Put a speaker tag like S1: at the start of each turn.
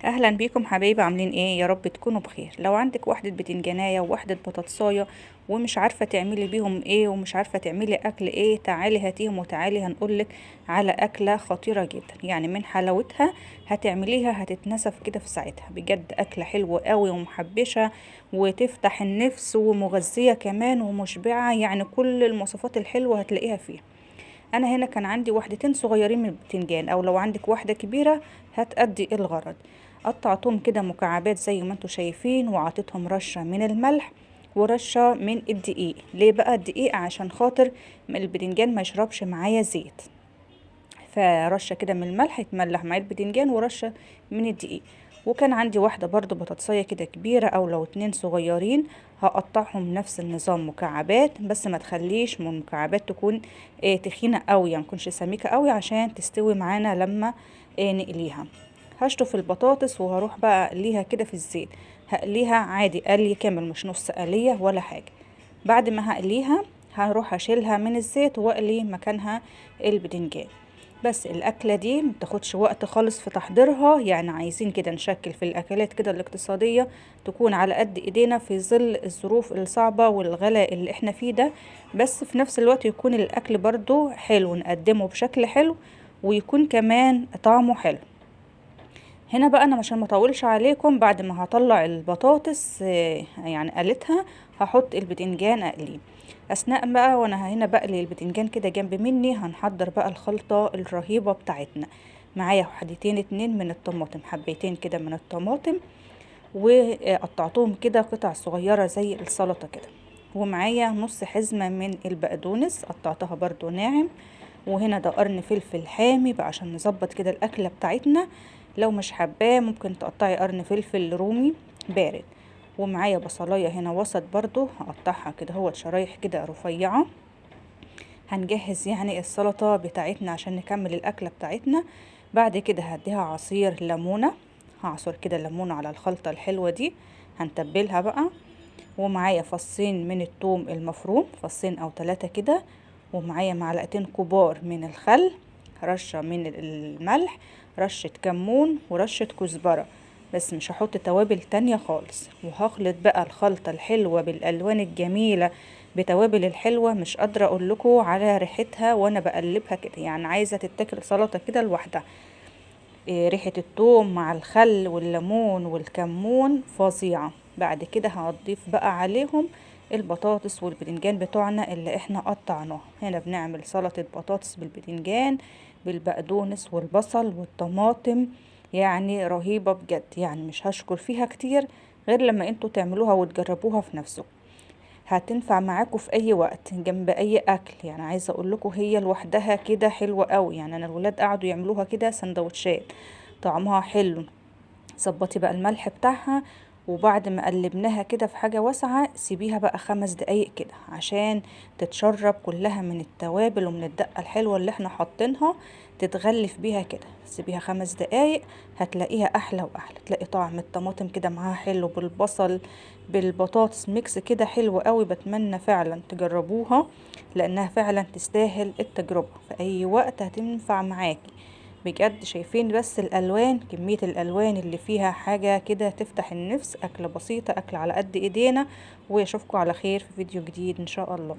S1: اهلا بيكم حبايبي، عاملين ايه؟ يا رب تكونوا بخير. لو عندك وحده بتنجانيه ووحده بطاطسايه ومش عارفه تعملي بيهم ايه ومش عارفه تعملي اكل ايه، تعالي هاتيهم وتعالي هنقولك على اكله خطيرة جدا، يعني من حلاوتها هتعمليها هتتنسف كده في ساعتها. بجد اكله حلوة قوي ومحبشه وتفتح النفس ومغذيه كمان ومشبعه، يعني كل المواصفات الحلوة هتلاقيها فيها. انا هنا كان عندي وحدتين صغيرين من البتنجان، او لو عندك واحدة كبيرة هتأدي الغرض. قطعتهم كده مكعبات زي ما انتم شايفين، وعطيتهم رشه من الملح ورشه من الدقيق. ليه بقى الدقيق؟ عشان خاطر البتنجان ما يشربش معايا زيت، فرشه كده من الملح يتملح معايا البتنجان، ورشه من الدقيق. وكان عندي واحدة برضو بطاطسيه كده كبيرة، او لو اتنين صغيرين هقطعهم نفس النظام مكعبات، بس ما تخليش من المكعبات تكون تخينة قوي، يعني ما تكونش سميكة قوي عشان تستوي معانا لما نقليها. هشطف البطاطس وهروح بقى اقليها كده في الزيت، هقليها عادي قلي كامل مش نص قليه ولا حاجة. بعد ما هقليها هروح اشيلها من الزيت واقلي مكانها البتنجان. بس الاكلة دي ما بتاخدش وقت خالص في تحضيرها، يعني عايزين كده نشكل في الاكلات كده الاقتصادية تكون على قد ايدينا في ظل الظروف الصعبة والغلاء اللي احنا فيه ده، بس في نفس الوقت يكون الاكل برضو حلو، نقدمه بشكل حلو ويكون كمان طعمه حلو. هنا بقى انا عشان ما اطولش عليكم، بعد ما هطلع البطاطس يعني قلتها هحط البتنجان اقلية. اثناء بقى وانا هنا بقلي البتنجان كده جنب مني، هنحضر بقى الخلطة الرهيبة بتاعتنا. معايا حدتين اتنين من الطماطم، حبيتين كده من الطماطم وقطعتهم كده قطع صغيرة زي السلطة كده، ومعايا نص حزمه من البقدونس قطعتها برضو ناعم، وهنا ده قرن فلفل حامي بقى عشان نظبط كده الاكلة بتاعتنا. لو مش حباه ممكن تقطعي قرن فلفل رومي بارد. ومعايا بصلايه هنا وسط برضو هقطعها كده هو شرايح كده رفيعة. هنجهز يعني السلطة بتاعتنا عشان نكمل الاكلة بتاعتنا. بعد كده هديها عصير ليمونه، هعصر كده الليمونه على الخلطة الحلوة دي، هنتبلها بقى. ومعايا فصين من الثوم المفروم، فصين او 3 كده، ومعايا معلقتين كبار من الخل، رشه من الملح، رشه كمون، ورشه كزبره، بس مش هحط توابل تانية خالص. وهخلط بقى الخلطة الحلوة بالالوان الجميلة بتوابل الحلوة، مش قادرة اقول لكم على ريحتها وانا بقلبها كده، يعني عايزه تتاكل سلطة كده لوحدها. ريحه الثوم مع الخل والليمون والكمون فظيعة. بعد كده هضيف بقى عليهم البطاطس والبتنجان بتوعنا اللي احنا قطعناه. هنا بنعمل سلطة بطاطس بالبتنجان بالبقدونس والبصل والطماطم، يعني رهيبة بجد، يعني مش هشكر فيها كتير غير لما انتوا تعملوها وتجربوها في نفسكم. هتنفع معاكم في اي وقت جنب اي اكل، يعني عايزه اقول لكم هي لوحدها كده حلوة قوي. يعني انا الولاد قعدوا يعملوها كده سندوتشات، طعمها حلو. ظبطي بقى الملح بتاعها، وبعد ما قلبناها كده في حاجة واسعة سيبيها بقى 5 دقايق كده عشان تتشرب كلها من التوابل ومن الدقة الحلوة اللي احنا حاطينها، تتغلف بيها كده. سيبيها 5 دقايق هتلاقيها احلى واحلى، تلاقي طعم الطماطم كده معاها حلو بالبصل بالبطاطس، mix كده حلو قوي. بتمنى فعلا تجربوها لانها فعلا تستاهل التجربة، في اي وقت هتنفع معاكي بجد. شايفين بس الالوان، كمية الالوان اللي فيها حاجة كده تفتح النفس. اكله بسيطة، اكل على قد ايدينا. واشوفكم على خير في فيديو جديد ان شاء الله.